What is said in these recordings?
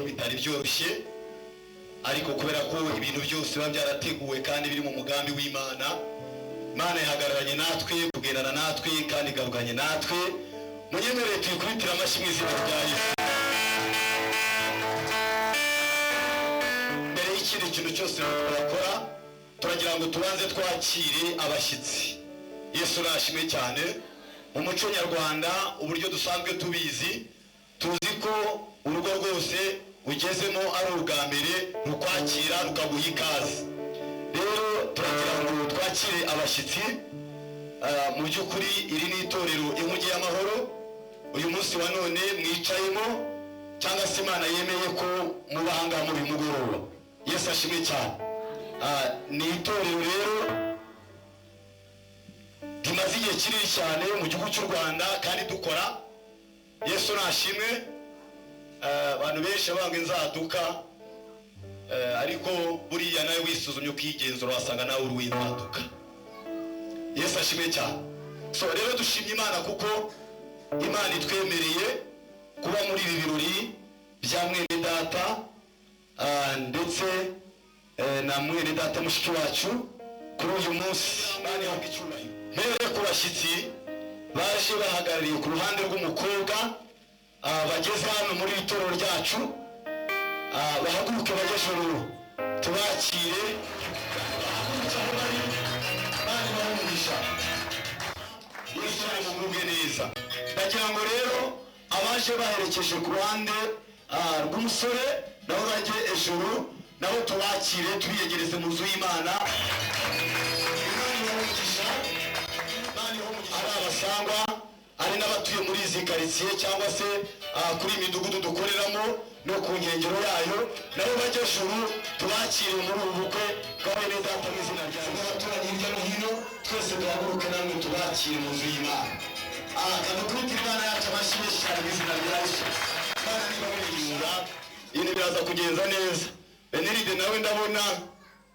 bitari byoroshye, ariko kubera ko ibintu byose biba byarateguwe kandi biri mu mugambi w'Imana, Imana ihagararanye natwe, kugendana natwe kandi igabuganye natwe. Munyemerere tuyikubitire amashyi mu izina rya Yesu. Mbere y'ikindi kintu cyose twakora, turagira ngo tubanze twakire abashyitsi. Yesu nashimwe cyane. Mu muco nyarwanda, uburyo dusanzwe tubizi, tuzi ko urugo rwose ugezemo ari ubwa mbere rukwakira, rukaguha ikaze. Rero turagira ngo twakire abashyitsi. Mu by'ukuri iri ni itorero Inkuge y'Amahoro. Uyu munsi wa none mwicayemo, cyangwa se Imana yemeye ko muba aha ngaha muri uyu mugoroba. Yesu ashimwe cyane. Ni itorero rero rimaze igihe kinini cyane mu gihugu cy'u Rwanda kandi dukora. Yesu nashimwe. Abantu benshi banga inzaduka, ariko buriya nawe wisuzumye ukigenzura wasanga nawe uri uw'inzaduka. Yesu ashimwe cyane. So rero dushimye Imana kuko Imana itwemereye kuba muri ibi birori bya mwene data, ndetse na mwene data mushiki wacu kuri uyu munsi. Imana ihabwe icyubahiro. Mbere ku bashyitsi baje bahagarariye ku ruhande rw'umukobwa, bageze hano muri iri torero ryacu, bahaguruke bajye ejuru tubakire. Bahaguruke aho bari, Imana ibahe umugisha. Yesu mugubwe neza. Ndagira ngo rero abaje baherekeje ku ruhande rw'umusore nabo bajye ejuru, nabo tubakire, tubiyegereze mu nzu y'Imana. Imana ibahe umugisha. Imana ibahe umugisha. Ari abasangwa, ari n'abatuye muri izi karitsiye cyangwa se kuri iyi midugudu dukoreramo no ku nkengero yayo, nabo bajye ejuru tubakire muri ubu bukwe bwa bene data mu izina rya Yesu. N'abaturanyi hirya no hino twese duhaguruke namwe tubakire mu nzu y'Imana. Kadukubite Imana yacu amashyi menshi cyane mu izina rya Yesu. Imana niba mwirinda, ibintu biraza kugenza neza. Beniride nawe ndabona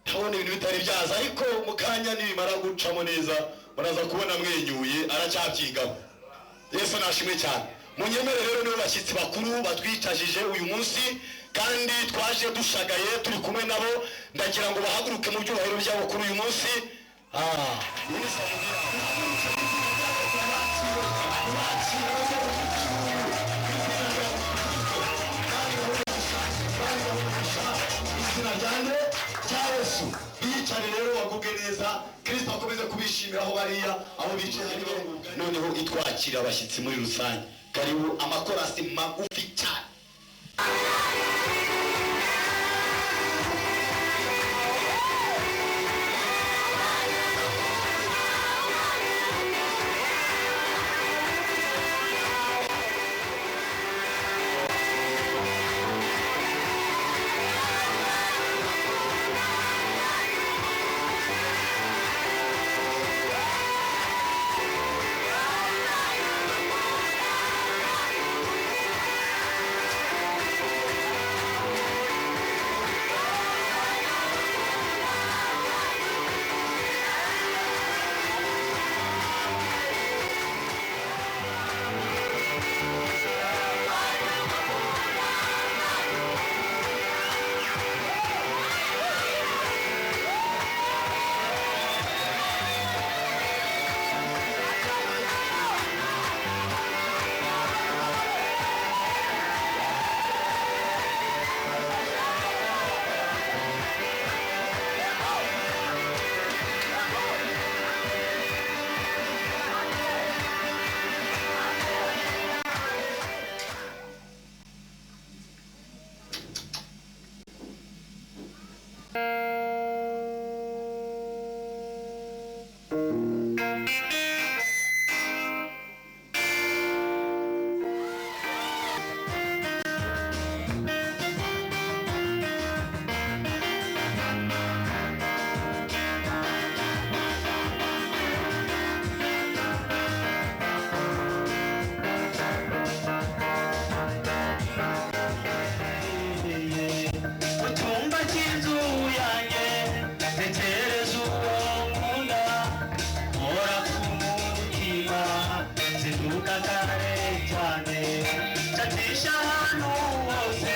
ibintu bitari byaza, ariko mu kanya nibimara gucamo neza muraza kubona mwenyuye, aracyabyigaho. Yesu nashimwe cyane. Munyemere rero nibo bashyitsi bakuru batwicajije uyu munsi, kandi twaje dushagaye turi kumwe nabo. Ndagira ngo bahaguruke mu byubahiro byabo kuri uyu munsi. Izina ryanjye rya Yesu. Biyicare rero bagubwe neza, Kristo akomeze kubishimira aho bariya, aho bicaye hariho. Noneho itwakira abashyitsi muri rusange. Karibu, amakorasi magufi cyane. Zinduka kare cyane, nshakisha ahantu hose.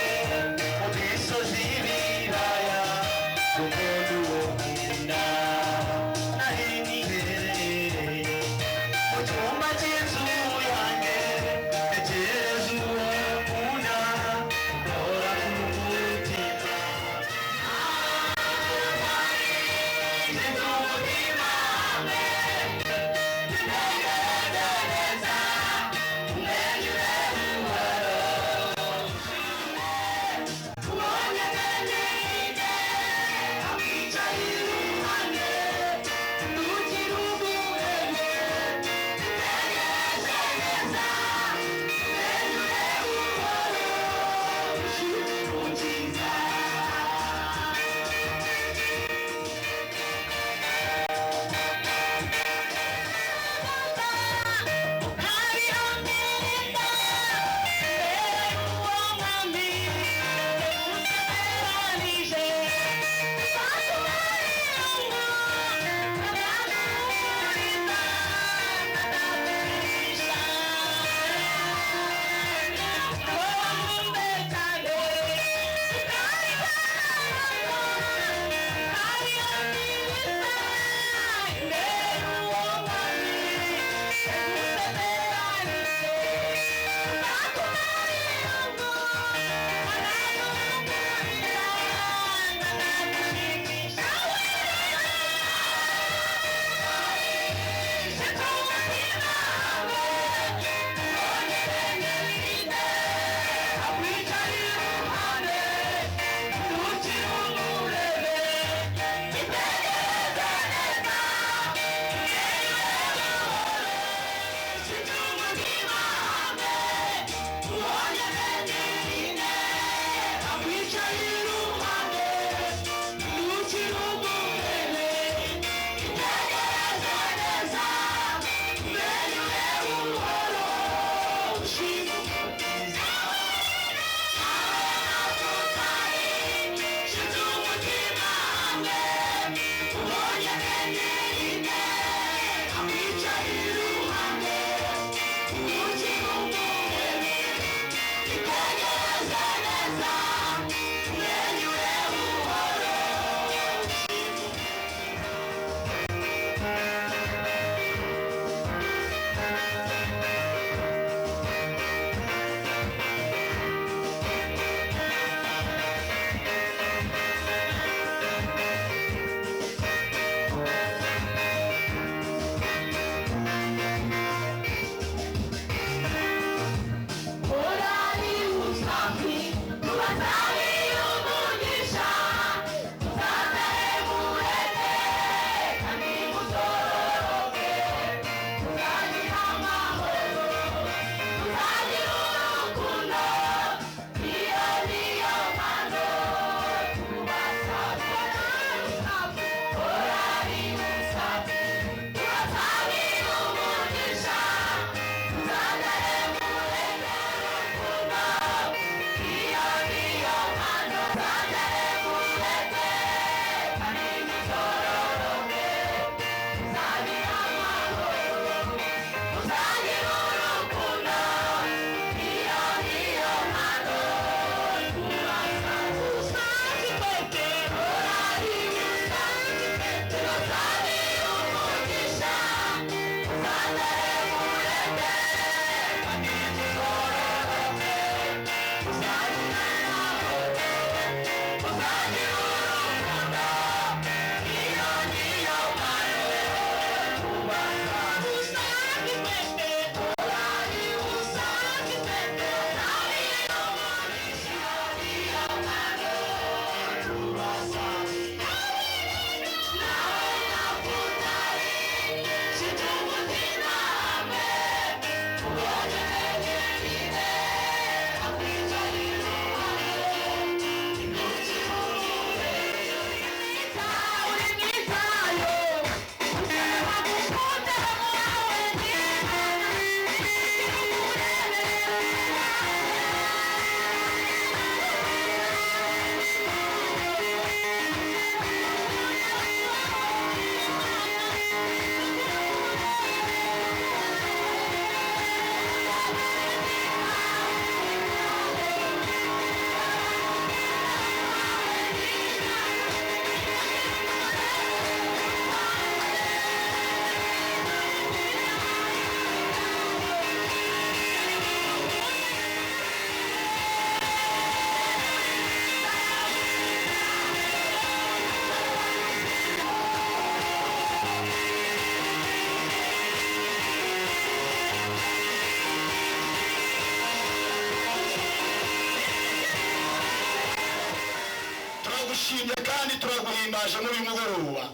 Turagushimye kandi turaguhimbaje muri uyu mugoroba.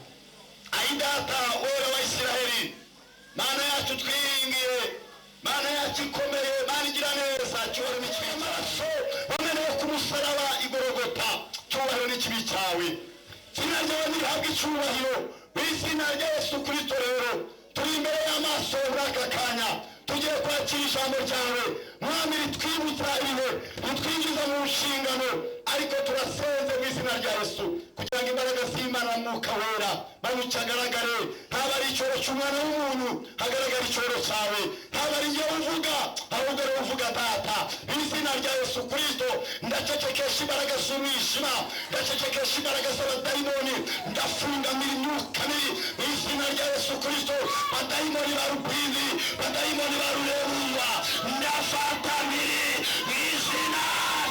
Ayi Data wera wa Isiraheli, Mana yacu twiringiye, Mana yacu ikomeye, Mana igira neza, cyubahiro n'ikibi amaraso wameneye ku musaraba igorogota, cyubahiro n'ikibi cyawe. Izina ryawe nirihabwe icyubahiro mu izina rya Yesu Kristo. Rero turi imbere y'amaso muri aka kanya, tugiye kwakira ijambo ryawe Mwami, ritwibutsa ibihe, ritwinjiza mu nshingano. Ariko turasenze mu izina rya Yesu kugira ngo imbaraga z'Imana, Mwuka Wera, manuke agaragare. Ntaba ari icyoro cy'umwana w'umuntu, hagaragara icyoro cyawe. Ntaba ari njyewe uvuga, ahubwo ari uvuga Data. Mu izina rya Yesu Kristo ndacecekesha imbaraga z'umwijima, ndacecekesha imbaraga z'abadayimoni, ndafungamira imyuka mibi mu izina rya Yesu Kristo. Badayimoni ba Rupindi, badayimoni ba Rurerurwa, ndafata mbiri mu izina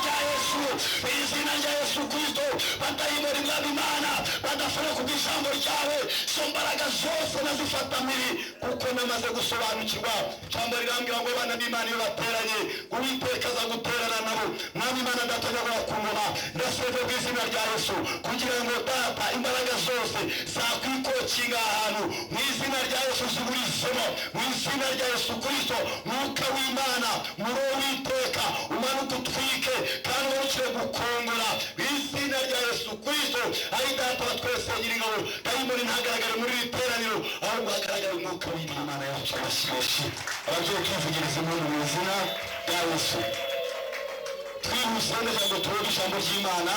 rya Yesu, mu izina rya Yesu Kristo. Badayimoni mwami Imana badashobora kubwa ijambo ryawe, izo mbaraga zose nazifata mpiri, kuko namaze gusobanukirwa. Ijambo rirambwira ngo abana b'Imana iyo bateranye, Uwiteka aza guterana nabo. Mwami Imana Data nyagora ku ngoma, ndasenze mu izina rya Yesu kugira ngo Data imbaraga zose zakwikokinga ahantu mu izina rya Yesu ziburizemo mu izina rya Yesu Kristo. Mwuka w'Imana muri Uwiteka umanuke utwike kandi umanukire gukongora mu izina rya Yesu Kristo. Ari Data wa twese Nyiringabo, dayimoni ntagaragare muri iri teraniro, ahubwo hagaragare umwuka w'Imana yacu. Abashimishe ababyeyi, twivugiriza impundu mu izina rya Yesu. Twihuse neza ngo tubone ijambo ry'Imana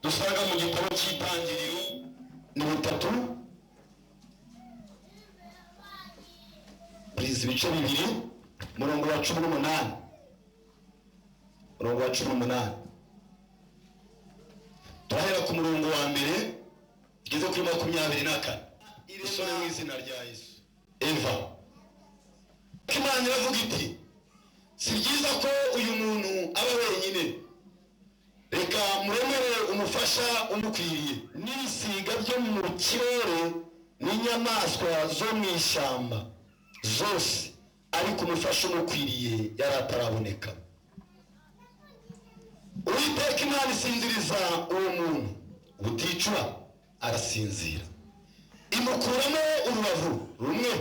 dusanga mu gitabo cy'Itangiriro ni bitatu buriza ibice 2, umurongo wa 18, umurongo wa 18. Turahera ku murongo wa mbere tugeze kuri 24. Dusome mu izina rya Yesu. Eva, Imana iravuga iti: si byiza ko uyu muntu aba wenyine, reka muremere umufasha umukwiriye. N'ibisiga byo mu kirere n'inyamaswa zo mu ishyamba zose, ariko umufasha umukwiriye yari ataraboneka. Uwiteka Imana isinziriza uwo muntu buticura, arasinzira. Imukuramo urubavu rumwe,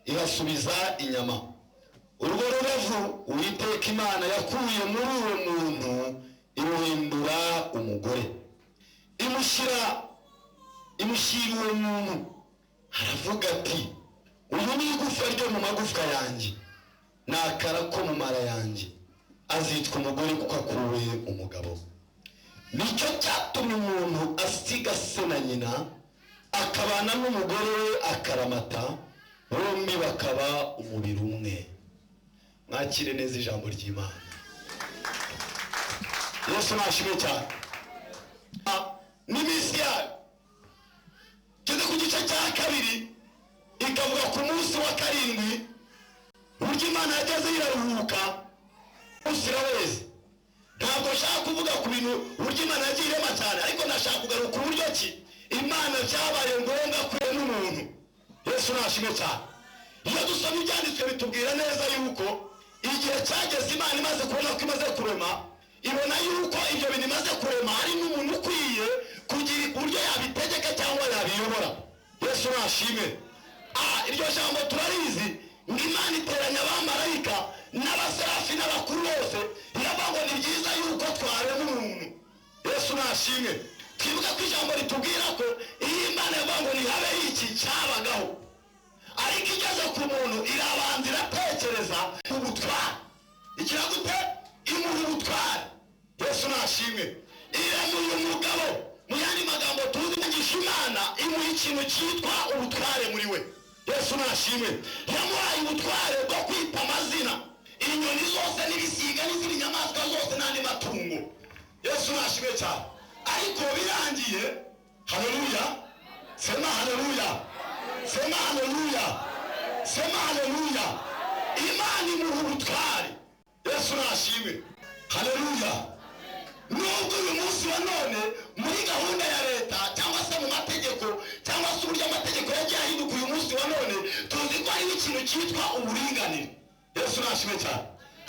ihasubiza inyama. Urwo rubavu Uwiteka Imana yakuye muri uwo muntu imuhindura umugore, imushyira uwo muntu. Aravuga ati: uyu ni igufwa ryo mu magufwa yanjye, ni akara ko mu mara yanjye, azitwa umugore kuko akuwe umugabo. Nicyo cyatumye umuntu asiga se na nyina, akabana n'umugore we akaramata, bombi bakaba umubiri umwe. Mwakire neza ijambo ry'Imana. Yesu nashimwe cyane. N'iminsi yayo tugeze ku gice cya 2, ikavuga ku munsi wa 7 uburyo Imana yageze iraruhuka umunsi iraweza. Ntabwo nshaka kuvuga ku bintu uburyo Imana yagiye irema cyane, ariko ndashaka kugaruka uburyo ki Imana byabaye ngombwa kurema umuntu. Yesu nashimwe cyane. Iyo dusoma ibyanditswe bitubwira neza yuko igihe cyageze Imana imaze kubona ko imaze kurema, ibona yuko ibyo bintu imaze kurema hari n'umuntu ukwiye kugira uburyo yabitegeka cyangwa yabiyobora. Yesu nashimwe. Iryo jambo turarizi, ngo Imana iteranya abamarayika n'abaserafi n'abakuru bose, iravuga ngo ni byiza yuko twarema umuntu. Yesu nashimwe. Twibuka ko ijambo ritubwira ko iyo Imana yavuga ngo ntihabe iki cyabagaho, ariko igeze ku muntu irabanza iratekereza ubutware, igira gute? Imuha ubutware. Yesu nashimwe. Irema uyu mugabo, mu yandi magambo tuzi nyigisha, Imana imuha ikintu cyitwa ubutware muri we. Yesu nashimwe. Yamuhaye ubutware bwo kwita amazina inyoni zose n'ibisiga n'izindi nyamaswa zose n'andi matungo. Yesu nashimwe cyane. Ariko birangiye, haleluya, sema haleluya, sema haleluya, sema haleluya. Imana imuha ubutware. Yesu nashimwe. Haleluya. Nubwo uyu munsi wa none muri gahunda ya leta cyangwa se mu mategeko cyangwa se uburyo amategeko yagiye ahinduka uyu munsi wa none, tuzi ko hariho ikintu cyitwa uburinganire. Yesu nashimwe cyane.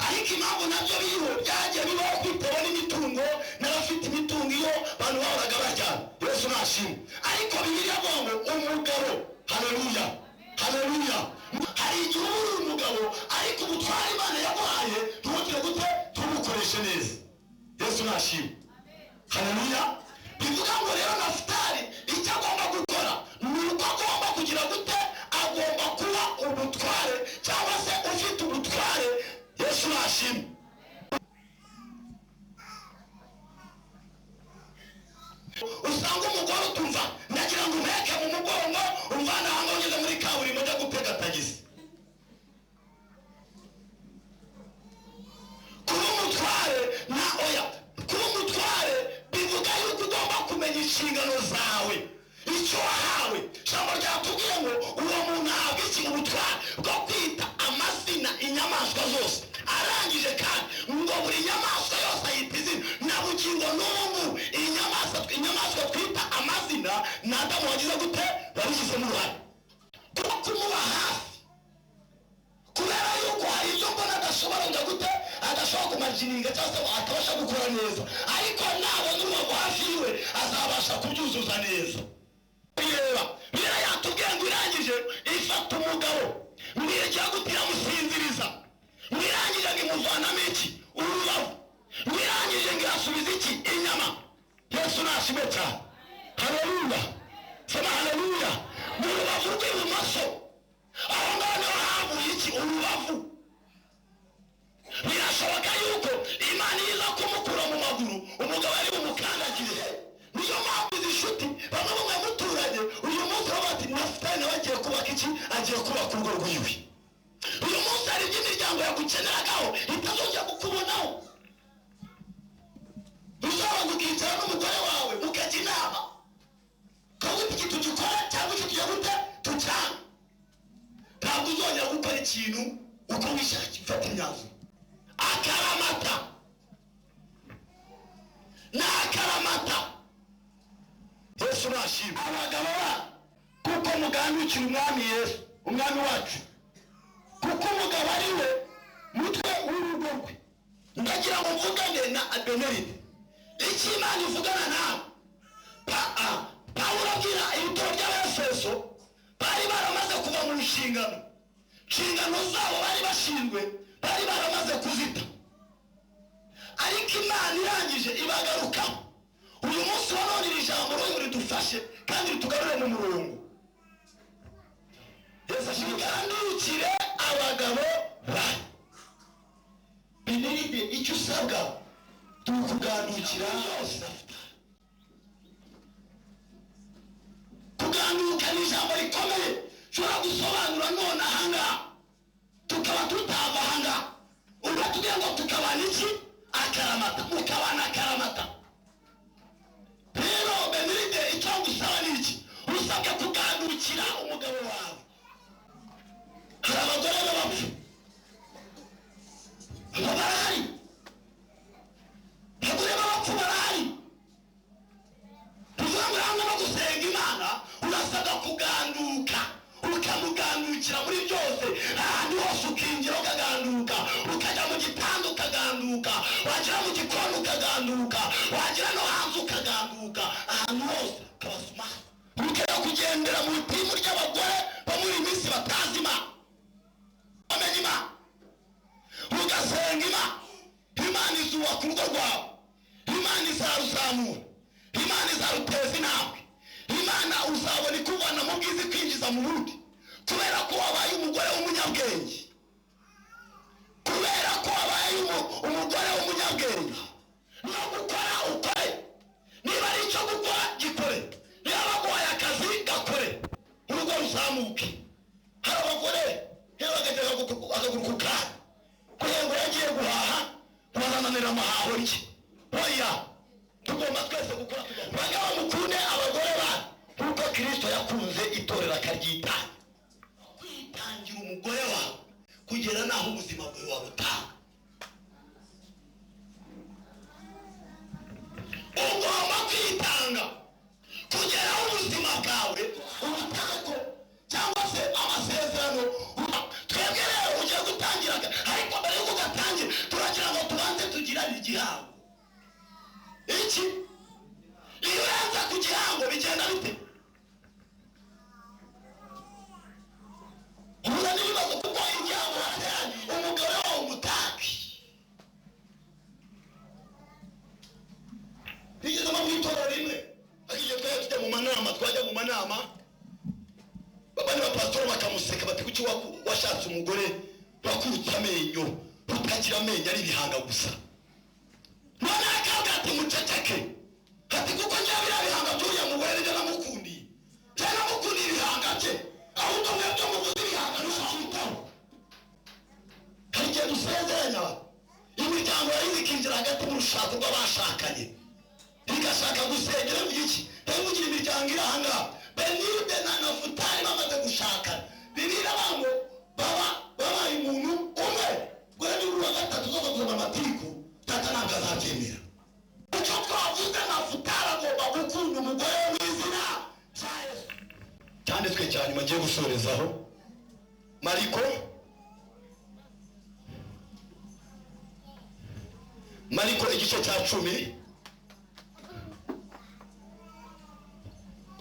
Ariko impamvu nabyo biriho byagiye bibaho kwitewe n'imitungo n'abafite imitungo, iyo abantu bahoraga baryana. Nashimwe. Ariko Bibiliya ivuga ngo umugabo, haleluya, haleluya. Hari igihe uba uri umugabo ariko ubutware Imana yaguhaye ntugire gute, tumukoreshe neza. Yesu nashimwe, haleluya. Bivuga ngo rero Nafutali icyo agomba gukora ni uko agomba kugira gute, agomba kuba ubutware cyangwa se ufite ubutware. Yesu nashimwe. Usanga umugore utumva ndagira ngo umpeke mu mugongo umvane aho ngaho ugeze muri kaburimbo njya gutega tagisi. Kuba umutware na oya, kuba umutware bivuga yuko ugomba kumenya inshingano zawe, icyo wahawe. Ijambo ryatubwiye ngo uwo muntu ahabwa iki? Ubutware bwo kwita amazina inyamaswa zose. Arangije kandi ngo buri nyamaswa yose ayita izina. Na bugingo n'ubu inyamaswa twita amazina ni Adamu wagize gute, wabishyizemo uruhare. Kuba kumuba hafi, kubera yuko hari ibyo mbona adashobora kujya gute, adashobora kumajininga cyangwa se atabasha gukora neza, ariko nabona urubavu hafi yiwe azabasha kubyuzuza neza. Bireba biriya yatubwiye ngo irangije ifata umugabo mwigira gute, iramusinziriza, mwirangije ngo imuvanamo iki? Urubavu. Mwirangije ngo irasubiza iki? Inyama. Yesu nashimwe cyane, haleluya. Sema haleluya. Mu rubavu rw'ibumoso aho ngaho niho havuye iki? Urubavu. Birashoboka yuko Imana iza kumukura mu maguru umugabo ari bumukandagire. Niyo mpamvu izi nshuti bamwe bamwe muturanye uyu munsi baba bati Nafutali nawe agiye kubaka iki? Agiye kubaka urugo rwiwe. Uyu munsi hari ibyo imiryango yagukeneragaho itazongera kukubonaho. Uzabanza ukicara n'umugore wawe mukajya inama, ukavuga iki tugikora cyangwa iki tugiye gute tucyanga. Ntabwo uzongera gukora ikintu uko wishakiye, ufata imyanzuro. Akaramata ni akaramata. Yesu nashimwe. Abagabo ba kuko mugandukira umwami Yesu, umwami wacu, kuko umugabo ari we mutwe w'urugo rwe. Ndagira ngo mvugane na Abeneride icyo Imana ivugana nawe. Pawulo abwira ibitabo by'Abefeso bari baramaze kuva mu nshingano zabo bari bashinzwe, bari baramaze kuzita, ariko Imana irangije ibagarukaho. Uyu munsi wa none iri jambo rero ridufashe kandi ritugarure mu murongo. Yesu ashimwe. Mugandukire abagabo banyu. Beneride icyo usabwa tukugandukira. Kuganduka ni ijambo rikomeye ushobora gusobanura none ahangaha tukaba tutava ahangaha. Uratubwira ngo tukabana iki? Akaramata. Mukabana akaramata. Rero Beneride icyo ngusaba ni iki? Usabwe kugandukira umugabo wawe. Hari abagore b'abapfu abo barahari, abagore b'abapfu barahari. Tuvuga ngo hamwe no gusenga Imana urasabwa kuganduka, ukamugandukira muri byose. Ahantu hose ukinjira ukaganduka, ukajya mu gitanda ukaganduka, wagera mu gikoni ukaganduka, wagera no hanze ukaganduka, ahantu hose ukabasuma. Ukajya kugendera mu itimu ry'abagore bo muri iyi minsi batazi Imana, bamenya Imana, ugasenga Imana. Imana izubaka urugo rwawe, Imana izaruzamura, Imana izaruteza intambwe, Imana uzabona ikuvana mu bwiza ikwinjiza mu bundi, kubera ko wabaye umugore w'umunyabwenge. Kubera ko wabaye umugore w'umunyabwenge, no gukora ukore, niba ari icyo gukora gikore, niba baguhaye akazi gakore, urugo ruzamuke. Hari abagore iyo bakagira akaguru ku kandi kugira ngo yagiye guhaha bazananira amahaho rye. Oya, tugomba twese gukora. Bagabo mukunde abagore banyu nkuko Kristo yakunze itorero akaryitanga. Kwitangira umugore wawe kugera naho ubuzima bwawe wabutanga. Ugomba kwitanga kugera aho ubuzima bwawe ubutanga cyangwa se amasezerano. Twebwe rero ugiye gutangira, ariko mbere yuko ugatangira turagira ngo tubanze tugirane igihango. Iki iyo urenze ku gihango bigenda bite? Washatse umugore wakutse amenyo, utagira amenyo, ari ibihanga gusa. None akabwira ati: "Muceceke," ati: "Kuko njyewe biriya bihanga by'uriya mugore nibyo namukundiye. Njyewe namukundiye ibihanga bye, ahubwo mwebwe muvuze ibihanga ntuzabyitaho." Hari igihe dusezeranya, imiryango yayize ikinjira hagati mu rushako rw'abashakanye, igashaka gusengera mu iki. Ndavugira imiryango iri ahangaha. Benilde na Nafutali bamaze gushakana, Bibiliya ngo baba babaye umuntu umwe. Ubwo rero niba uwa gatatu uzaza kuzana amatiku, data ntabwo azabyemera. Icyo twavuze, Nafutali agomba gukunda umugore we mu izina rya Yesu. Cyanditswe cya nyuma ngiye gusorezaho, Mariko igice cya 10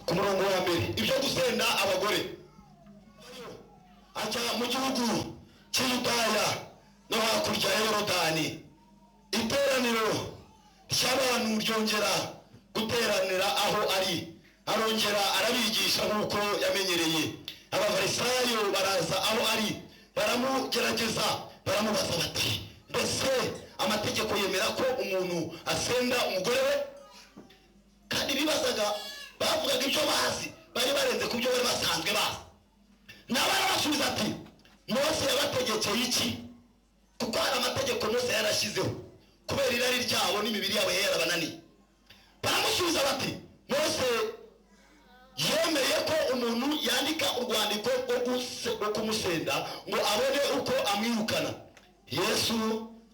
ku murongo wa mbere, ibyo gusenda abagore. Ajya mu gihugu cy'Yudaya no hakurya ya Yorodani. Iteraniro ry'abantu ryongera guteranira aho ari, arongera arabigisha nk'uko yamenyereye. Abafarisayo baraza aho ari, baramugerageza, baramubaza bati: "Mbese amategeko yemera ko umuntu asenda umugore we?" Kandi bibazaga, bavugaga ibyo bazi, bari barenze ku byo bari basanzwe bazi. Nawe arabasubiza ati: "Mose yabategekeye iki?" Kuko hari amategeko Mose yarashyizeho, kubera irari ryabo n'imibiri yabo yari yarabananiye. Baramusubiza bati: "Mose yemeye ko umuntu yandika urwandiko rwo kumusenda ngo abone uko amwirukana." Yesu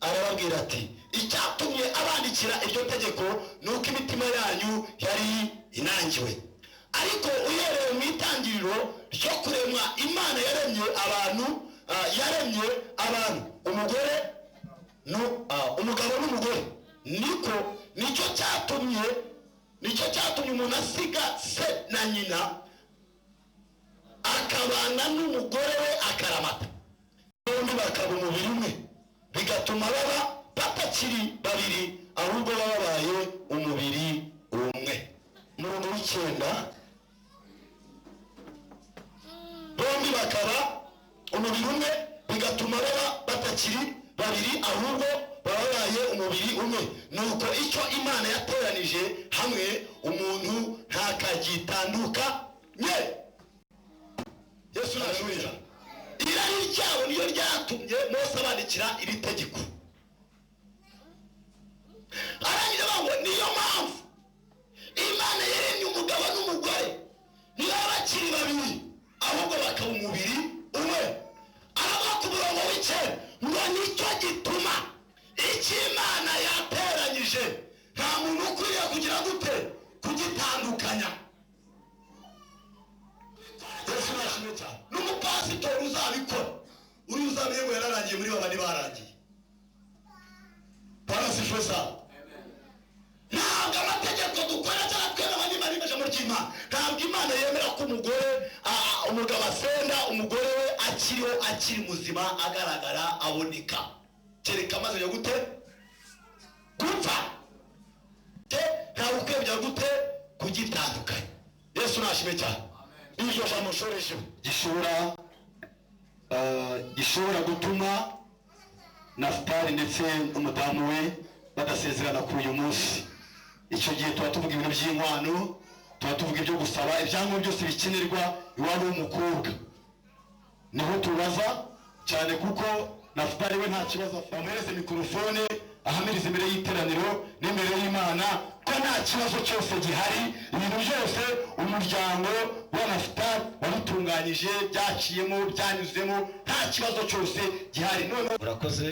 arababwira ati: "Icyatumye abandikira iryo tegeko ni uko imitima yanyu yari inangiwe. Ariko uhereye mu itangiriro ryo kuremwa, Imana yaremye abantu, yaremye abantu umugore umugabo n'umugore. Niko nicyo cyatumye umuntu asiga se na nyina, akabana n'umugore we akaramata, bombi bakaba umubiri umwe, bigatuma baba batakiri babiri, ahubwo baba babaye umubiri umwe." Umurongo w'icyenda: bombi bakaba umubiri umwe, bigatuma baba batakiri babiri, ahubwo baba babaye umubiri umwe. Nuko icyo Imana yateranije hamwe, umuntu ntakagitandukanye. Yesu nashubije. Irari ryabo niyo ryatumye Mose abandikira iri tegeko. Arangije avuga ngo niyo mpamvu Imana yaremye umugabo n'umugore, ntibaba bakiri babiri, ahubwo bakaba umubiri umwe. Aravuga ku murongo w'icyenda ngo nicyo gituma icyo Imana yateranyije nta muntu ukwiriye kugira gute? Kugitandukanya. Yesu nashimwe cyane. N'umupasitori uzabikora, uri uzamenye ngo yararangiye muri babandi barangiye. Parasifesa. Ntabwo amategeko dukora cyangwa twemera n'Imana ijambo ry'Imana, ntabwo Imana yemera ko umugore, umugabo asenda umugore we akiriho, akiri muzima, agaragara, aboneka, kereka amaze kujya gute? Gupfa. Ntabwo ukwiye kujya gute? Kugitandukanya. Yesu nashimwe cyane. N'iryo jambo nshorejeho gishobora gutuma Nafutali ndetse n'umudamu we badasezerana kuri uyu munsi. Icyo gihe tuba tuvuga ibintu by'inkwano, tuba tuvuga ibyo gusaba ibyangombwa byose bikenerwa iwabo w'umukobwa. Niho tubaza cyane, kuko Nafutali we nta kibazo afite. Bamuhereze mikorofone, ahamirize imbere y'iteraniro n'imbere y'Imana ko nta kibazo cyose gihari, ibintu byose umuryango wa Nafutali wabitunganyije, byaciyemo, byanyuzemo, nta kibazo cyose gihari noneho. Murakoze.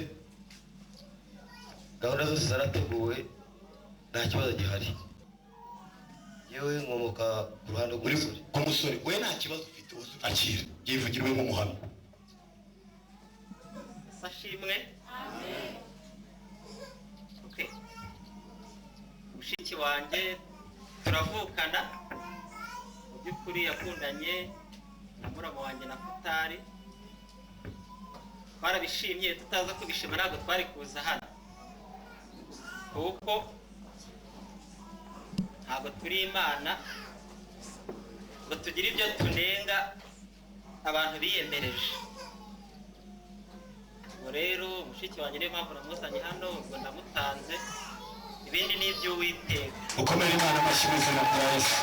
Gahunda zose zarateguwe, nta kibazo gihari. Yewe, nkomoka ku ruhande Uri rw'umusore. Ku musore we nta kibazo ufite, akira yivugirwe nk'umuhamya. Sashimwe. Okay. Mushiki wanjye turavukana, mu by'ukuri yakundanye na muramu wanjye na Futari. Twarabishimye, tutaza kubishima ntabwo twari kuza hano, kuko ntabwo turi Imana ngo tugire ibyo tunenga abantu biyemereje. Ubwo rero mushiki wanjye niyo mpamvu namuzanye hano, ubwo ndamutanze, ibindi ni iby'Uwiteka. Ukomere Imana amashyi mu izina rya Yesu.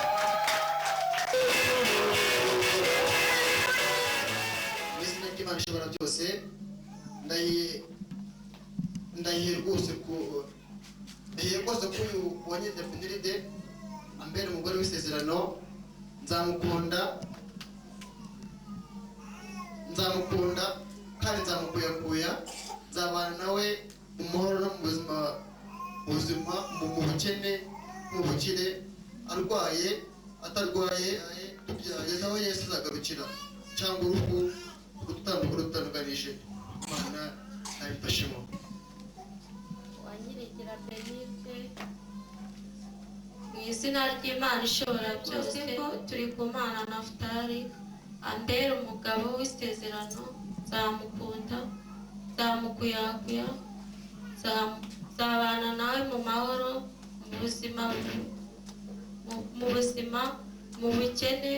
Mu izina ry'Imana ishobora byose, ndahiye rwose ko uyu Uwankindi Benilde ambera umugore w'isezerano. Nzamukunda, nzamukunda kandi nzamukuyakuya. Nzabana nawe mu mahoro no mu buzima, mu bukene, mu bukire, arwaye, atarwaye, tugeza aho Yesu azagarukira cyangwa urupfu rudutandukanije. Imana abifashemo. Uwanyirigira Benilde, mu izina ry'Imana ishobora byose, ko turi ku Mana Nafutali ambera umugabo w'isezerano. Nzamukunda, nzamukuyakuya, nzabana nawe mu mahoro, mu buzima, mu bukene.